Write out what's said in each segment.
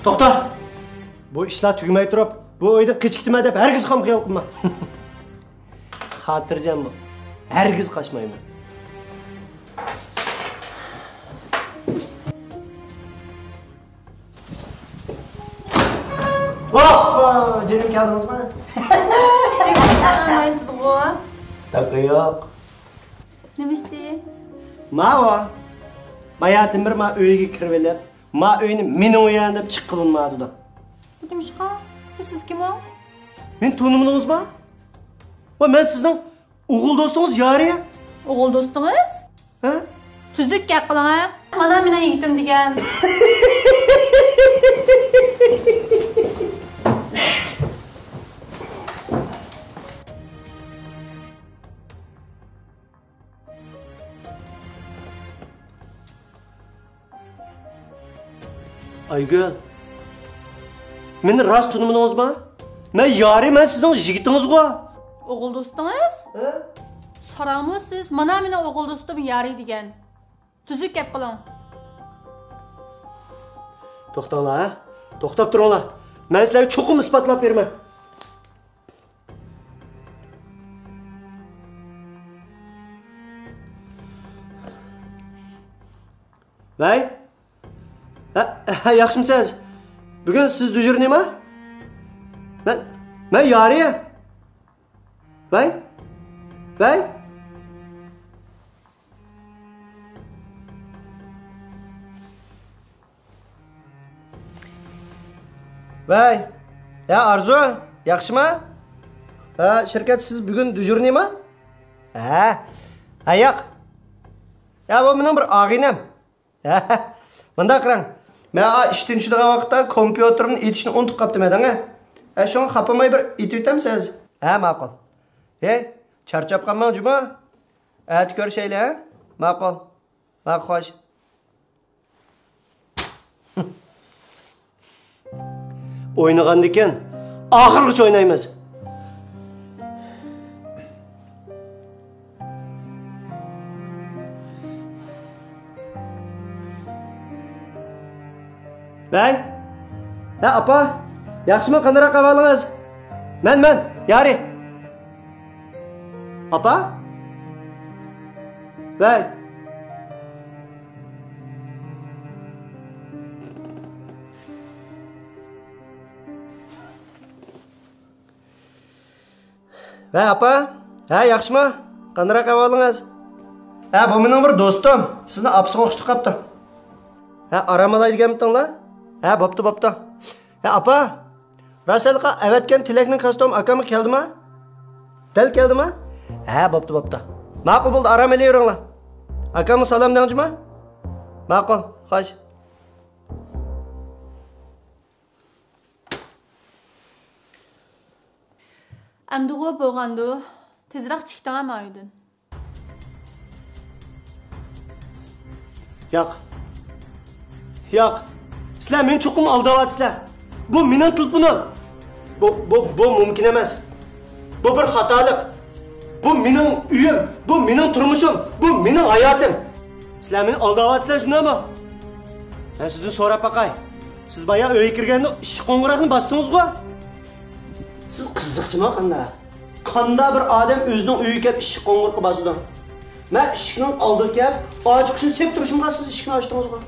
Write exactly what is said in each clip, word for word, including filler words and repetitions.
توختا! بۇ ئىشلار تۈگىمەي تۇرۇپ، بۇ ئۆيدىن قېچىپ كېتىمەن دەپ ھەرگىز خام خىيال قىلما. خاتىرجەم بول. ھەرگىز قاچمايمەن. ۋاھ، ۋاھ، جېنىم كەلدىڭىزمۇ؟ ئالمايسىزغۇ؟ تاكا يوق. نېمە ئىشتى؟ ماۋۇ. باياتىن بىر ما ئۆيگە كىرىۋېلىپ، ما ئۆينى مېنىڭ ئۆيۈم دەپ چىققىلى ماڭىدۇ. نېمىشقا؟ بۇ سىز كىم ئۇ؟ مېنى تونۇمىدىڭىزما؟ ۋە مەن سىزنىڭ ئوغۇل دوستىڭىز يارى. ئوغۇل دوستىڭىز؟ ھە؟ تۈزۈك گەپ قىلىڭ ھە. مانا مېنىڭ يىگىتىم دېگەن. ئايگۈل، مېنى راست تونۇمىدىڭىزما؟ مەن يارى، مەن سىزنىڭ يىگىتىڭىزغۇ. ئوغۇل دوستىڭىز؟ ھە؟ ساراڭمۇ سىز؟ مانا مېنىڭ ئوغۇل دوستۇم يارى دېگەن. تۈزۈك گەپ قىلىڭ. توختاڭلار، ھە؟ توختاپ تۇرۇڭلار. مەن سىلەرگە چوقۇم ئىسپاتلاپ بېرىمەن. ۋەي! ھە، ھە، ياخشىمۇسىز؟ بۈگۈن سىز دېژۇرنىيما؟ مەن، مەن يارى. ۋەي! ۋەي! ۋەي! ھە، ئارزۇ، ياخشىما؟ ھە، شىركەت، سىز بۈگۈن دېژۇرنىيما؟ ھە. ھە، ياق. ھە، بۇ مېنىڭ بىر ئاغىنەم. ھە، مۇنداق قاراڭ. مەن ئا ئىشتىن چۈشىدىغان ۋاقىتتا كومپيۇتېرىمنى ئېتىشنى ئۇنتۇپ قاپتىمەن، ھە. ھە، شۇڭا خاپىماي بىر ئېتىۋېتەمسىز؟ ھە، ماقۇل. ھەي، چارچاپ قالماڭ جۇمۇ. ئەتە كۆرۈشەيلى، ھە؟ ماقۇل. ماقۇل، خوش. ئوينىغاندىكىن ئاخىرغىچە ئوينايمىز. ۋەي! ھە، ئاپا! ياخشىمۇ؟ قانداقراق ئەھۋالىڭىز؟ مەن، مەن، يارى! ئاپا؟ ۋەي! ھە، ئاپا؟ ھە، ياخشىمۇ؟ قانداقراق ئەھۋالىڭىز؟ ھە، بۇ مېنىڭ بىر دوستۇم. سىزنى ئاپىسىغا ئوخشىتىپ قاپتۇ. ھە، ئارام ئالاي دېگەنمىتىڭلار؟ ھە، بوپتۇ، بوپتۇ. ھە، ئاپا؟ راست ھېلىقى ئەۋەتكەن تىلەكنىڭ كاستيۇمى ئاكامغا كەلدىما؟ دەل كەلدىما؟ ھە، بوپتۇ، بوپتۇ. ماقۇل بولدى، ئارام ئېلىۋېرىڭلار. ئاكامغا سالام دەڭ جۇمۇ. ماقۇل، خوش. ئەمدىغۇ بولغاندۇ، تېزرەك چىقتىڭە مايدىن. ياق. ياق. سىلەر مېنى چوقۇم ئالداۋاتىسىلەر. بۇ مېنىڭ تېلېفونۇم. بۇ، بۇ، بۇ مۇمكىن ئەمەس. بۇ بىر خاتالىق. بۇ مېنىڭ ئۆيۈم، بۇ مېنىڭ تۇرمۇشۇم، بۇ مېنىڭ ھاياتىم. سىلەر مېنى ئالداۋاتىسىلەر، شۇنداقمۇ؟ مەن سىزدىن سوراپ باقاي. سىز بايا ئۆيگە كىرگەندە ئىشىك قوڭغۇراقنى باستىڭىزغۇ؟ سىز قىزىقچىما قانداق؟ قانداق بىر ئادەم ئۆزىنىڭ ئۆيىگە كەپ ئىشىك قوڭغۇرىقى باسىدۇ؟ مەن ئىشىكنىڭ ئالدىغا كەپ ئاچقۇچىنى سېلىپ تۇرۇشۇمغا سىز ئىشىكنى ئاچتىڭىزغۇ؟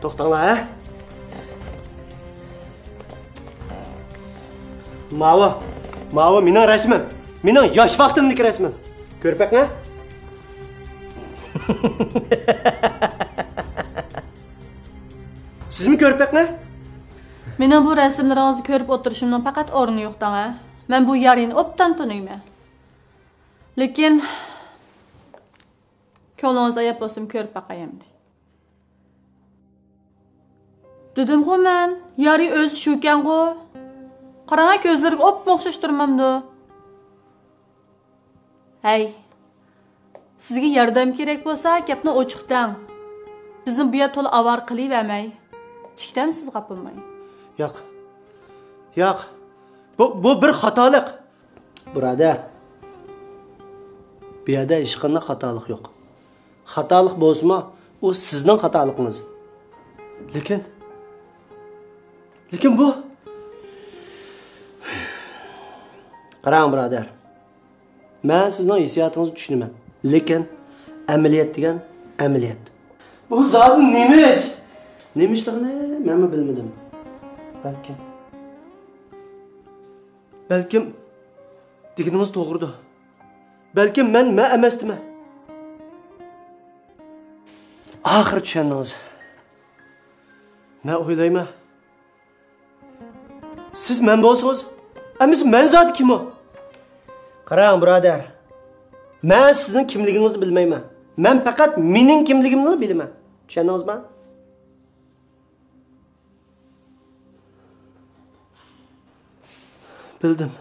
توختاڭلار، ھە؟ ماۋۇ، ماۋۇ مېنىڭ رەسىمىم. مېنىڭ ياش ۋاقتىمدىكى رەسىمىم. كۆرۈپ بېقىڭ، ھە؟ سىزمۇ كۆرۈپ بېقىڭ، ھە؟ مېنىڭ بۇ رەسىملىرىڭىزنى كۆرۈپ ئولتۇرۇشۇمنىڭ پەقەت ئورنى يوق دەڭ، ھە؟ مەن بۇ يارىنى ئوبدان تونۇيمەن. لېكىن كۆڭلىڭىز ئاياپ بولسىمۇ كۆرۈپ باقاي ئەمدى. دېدىمغۇ مەن، يارى ئۆزى شۇكەنغۇ. قاراڭا، كۆزلىرىگە ئوپمۇ ئوخشاش تۇرمامدۇ؟ ھەي، سىزگە ياردەم كېرەك بولسا، گەپنى ئوچۇق دەڭ. بىزنى بۇ يەر تولا ئاۋارە قىلىۋەرمەي. چىكتەم سىزگە ئاپىماي. ياق. ياق. بۇ، بۇ بىر خاتالىق. بۇرادەر، بۇ يەردە ھېچقانداق خاتالىق يوق. خاتالىق بولسىمۇ، ئۇ سىزنىڭ خاتالىقىڭىز. لېكىن، لېكىن بۇ، قاراڭ، بۇرادەر. مەن سىزنىڭ ھېسسىياتىڭىزنى چۈشىنىمەن. لېكىن ئەمەلىيەت دېگەن ئەمەلىيەت. بۇ زادى نېمە ئىش؟ نېمە ئىشلىقىنى مەنمۇ بىلمىدىم. بەلكىم، بەلكىم دېگىنىڭىز توغرىدۇر. بەلكىم مەن مەن ئەمەستىمەن. ئاخىرى چۈشەندىڭىز. مەن ئويلايمەن، سىز مەن بولسىڭىز، ئەمىسە مەن زادى كىم ئۇ؟ قاراڭ، بۇرادەر، مەن سىزنىڭ كىملىكىڭىزنى بىلمەيمەن. مەن پەقەت مېنىڭ كىملىكىمنىلا بىلىمەن. چۈشەندىڭىزمۇ؟ بىلدىم.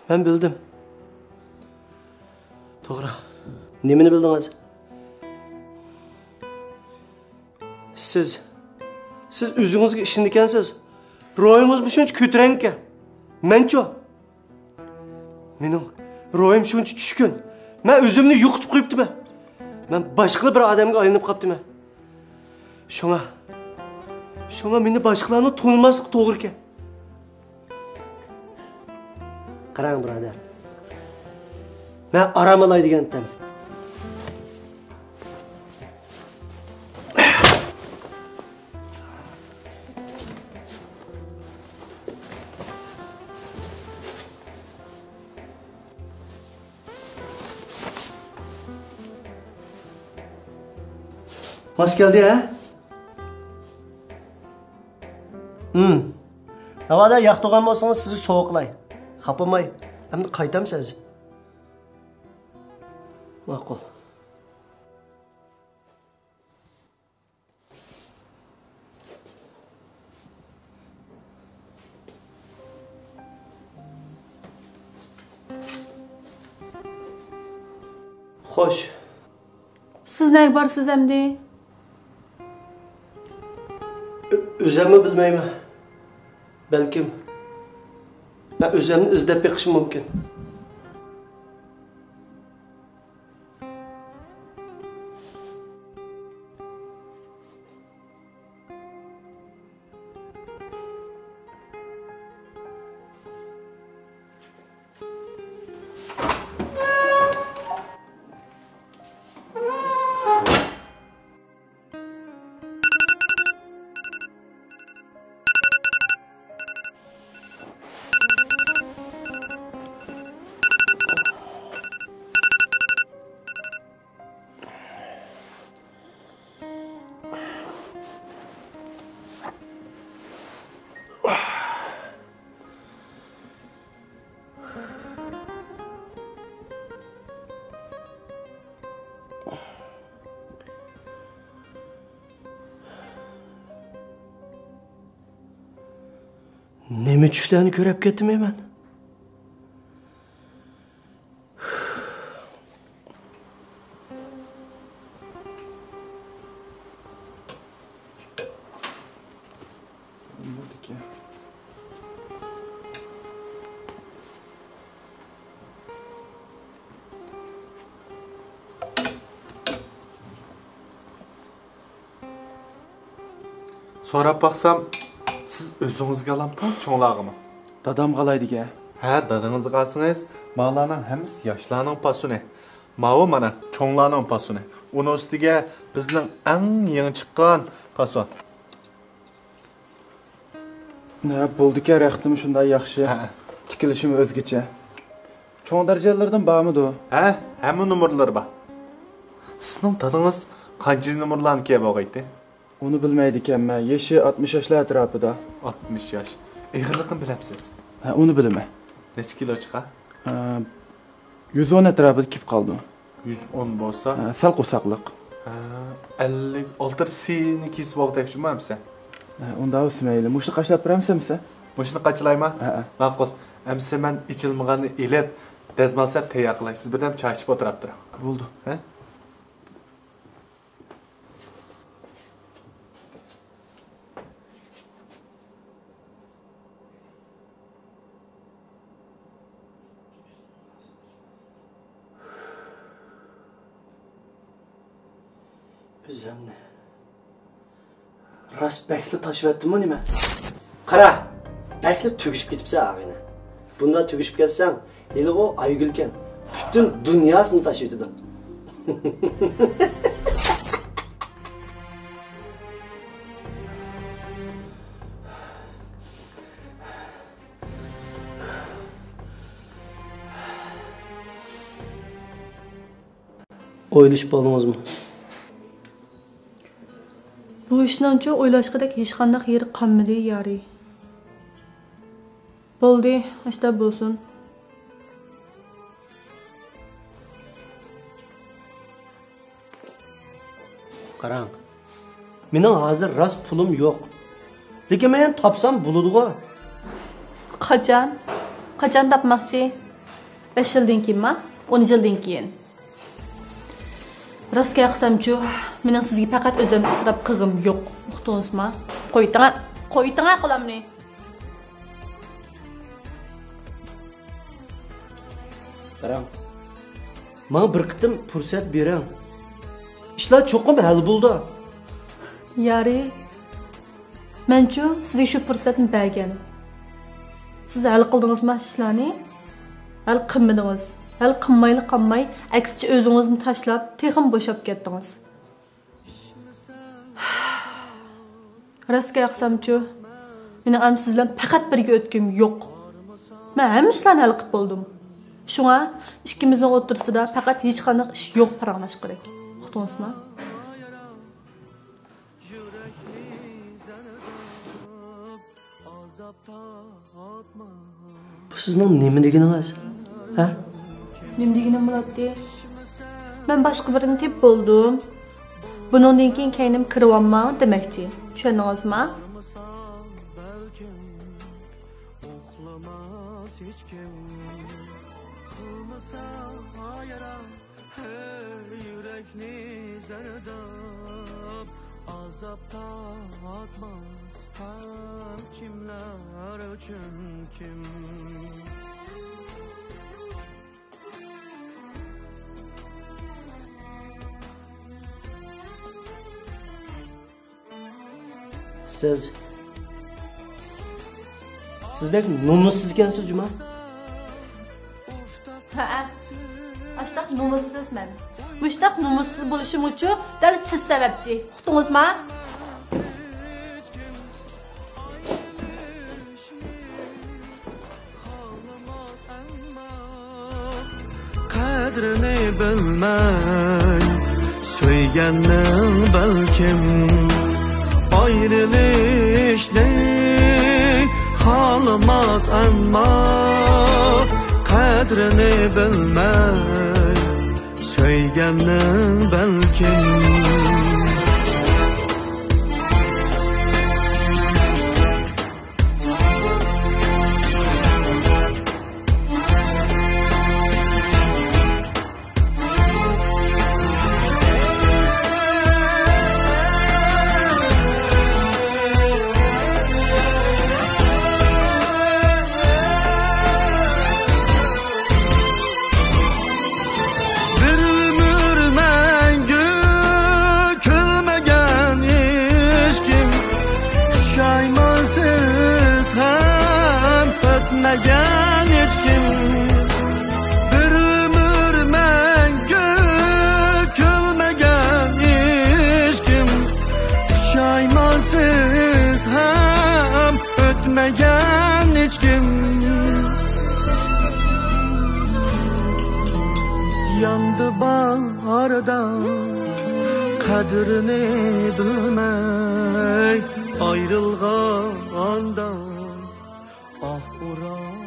مەن بىلدىم. توغرا. نېمىنى بىلدىڭىز؟ سىز، سىز ئۆزىڭىزگە ئىشىنىدىكەنسىز. روھىڭىزمۇ شۇنچە كۆتۈرەڭكەن. مەنچۇ؟ مېنىڭ روھىم شۇنچە چۈشكۈن. مەن ئۆزۈمنى يوقىتىپ قويۇپتىمەن. مەن باشقىلا بىر ئادەمگە ئايلىنىپ قاپتىمەن. شۇڭا، شۇڭا مېنى باشقىلارنىڭ تونۇماسلىقى توغرىكەن. قاراڭ، بۇرادەر. مەن ئارام ئالاي دېگەنتىم. ماس كەلدى، ھە؟ ھىم. ناۋادا ياقتۇرغان بولسىڭىز، سىزگە سوۋغا قىلاي. خاپىماي. ئەمدى قايتامسىز؟ ماقۇل. خوش. سىز نەگە بارىسىز ئەمدى؟ ئۆ-، ئۆزەممۇ بىلمەيمەن. بەلكىم، مەن ئۆزەمنى ئىزدەپ بېقىشىم مۇمكىن. نېمە چۈشلەرنى كۆرۈپ كەتتىم مەن؟ سوراپ باقسام، سىز ئۆزىڭىزگە ئالامتىڭىز، چوڭلارغىمۇ؟ دادامغا ئالاي دېگەن. ھە، دادىڭىزغا ئالسىڭىز، مالارنىڭ ھەممىسى ياشلارنىڭ پاسونى. ماۋۇ مانا چوڭلارنىڭ پاسونى. ئۇنىڭ ئۈستىگە بىزنىڭ ئەڭ يېڭى چىققان پاسون. ھە، بولىدىكەن، رەختىمۇ شۇنداق ياخشى. ھە. تىكىلىشىمۇ ئۆزگىچە. چوڭ دەرىجىلىرىدىن بارمىدۇ؟ ھە، ھەممە نومۇرلىرى بار. سىزنىڭ دادىڭىز قانچىنچى نومۇرلارنى كىيەپ بولغايتتى؟ ئۇنى بىلمەيدىكەنمەن. يېشى ئاتمىش ياشلار ئەتراپىدا. ئاتمىش ياش. ئېغىرلىقىنى بىلەمسىز؟ ھە، ئۇنى بىلىمەن. نەچچە كىلو چىقار؟ ھە، يۈز ئون ئەتراپىدا كېلىپ قالىدۇ. يۈز ئون بولسا؟ ھە، سەل قورساقلىق. ھە، ئەللىك ئالتە سىنى كېسىپ ئالغۇدەك جۇما ئەمسە. ھە، ئۇنداق بولسا مەيلى. مۇشۇنى قاچىلاپ بېرەمسەن ئەمسە؟ مۇشۇنى قاچىلايما؟ ھە، ھە. ماقۇل. ئەمسە مەن ئېچىلمىغاننى ئېلىپ، دەزمال سەپ تەييار قىلاي. سىز بىردەم چاي ئىچىپ ئولتۇراپ تۇرۇڭ. بولدى. ھە؟ ئۆزۈمنى راست بەكلا تاشىۋەتتىممۇ نېمە؟ قارا، بەكلا تۈگىشىپ كېتىپسەن ئاغىنە. بۇنداق تۈگىشىپ كەتسەڭ، ھېلىغۇ ئايگۈلكەن پۈتۈن دۇنياسىنى تاشىۋېتىدۇ. ئويلىشىپ بولدىڭىزمۇ؟ بۇ ئىشنىڭچۇ ئويلاشقۇدەك ھېچقانداق يېرى قالمىدى، يارى. بولدى، ئاشتا بولسۇن. قاراڭ، مېنىڭ ھازىر راست پۇلۇم يوق. لېكىن مەن تاپسام بولىدىغۇ. قاچان؟ قاچان تاپماقچى؟ بەش يىلدىن كېيىنما؟ ئون يىلدىن كېيىن؟ راست گەپ قىلسامچۇ، مېنىڭ سىزگە پەقەت ئۆزۈمنى ئىسراپ قىلغۇم يوق. ئۇقتىڭىزما؟ قويتىڭا، قويتىڭا قولامنى. قاراڭ، ماڭا بىر قېتىم پۇرسەت بېرىڭ. ئىشلار چوقۇم ھەل بولىدۇ. يارى، مەنچۇ سىزگە شۇ پۇرسەتنى بەرگەن. سىز ھەل قىلدىڭىزما ئىشلارنى؟ ھەل قىلمىدىڭىز. ھەل قىلمايلا قالماي، ئەكسىچە ئۆزىڭىزنى تاشلاپ، تېخىمۇ بوشاپ كەتتىڭىز. راست گەپ قىلسامچۇ، مېنىڭ ئەمدى سىز بىلەن پەقەت بىرگە ئۆتكۈم يوق. مەن ھەممە ئىشلارنى ھەل قىلىپ بولدۇم. شۇڭا ئىككىمىزنىڭ ئوتتۇرىسىدا پەقەت ھېچقانداق ئىش يوق پاراڭلاشقۇدەك. ئۇقتىڭىزما؟ بۇ سىزنىڭ نېمە دېگىنىڭىز؟ ھە؟ نېمە دېگىنىم بولاتتى؟ مەن باشقا بىرىنى تېپىپ بولدۇم. بۇنىڭدىن كېيىن كەينىمگە كىرىۋالماڭ دېمەكچى. چۈشەندىڭىزما؟ ھەي، يۈرەكنى زەرداب، ئازاب تارتماس ھەم كىملەر ئۈچۈن كىم. سىز، سىز بەك نومۇسسىز ئىكەنسىز، جۇما. ھەئە، ئاشتاق نومۇسسىز مەن. مۇشتاق نومۇسسىز بولۇشۇمغىچۇ دەل سىز سەۋەبچى. ئۇقتىڭىزما؟ قەدرىنى بىلمەي سۆيگەننىڭ بەلكىم، ئايرىلىشنى خالىماس ئەمما، قەدرىنى بىلمەي سۆيگەننىڭ بەلكىم. بىر ئۆمۈر مەڭگۈ كۈلمىگەن ھېچكىم، پۇشايمانسىز ھەم ئۆتمىگەن ھېچكىم. بىر ئۆمۈر مەڭگۈ كۈلمىگەن ھېچكىم، پۇشايمانسىز ھەم ئۆتمىگەن ھېچكىم. ياندى باھاردا قەدرىنى بىلمەي ئايرىلغاندا، ئاھ ئۇرار.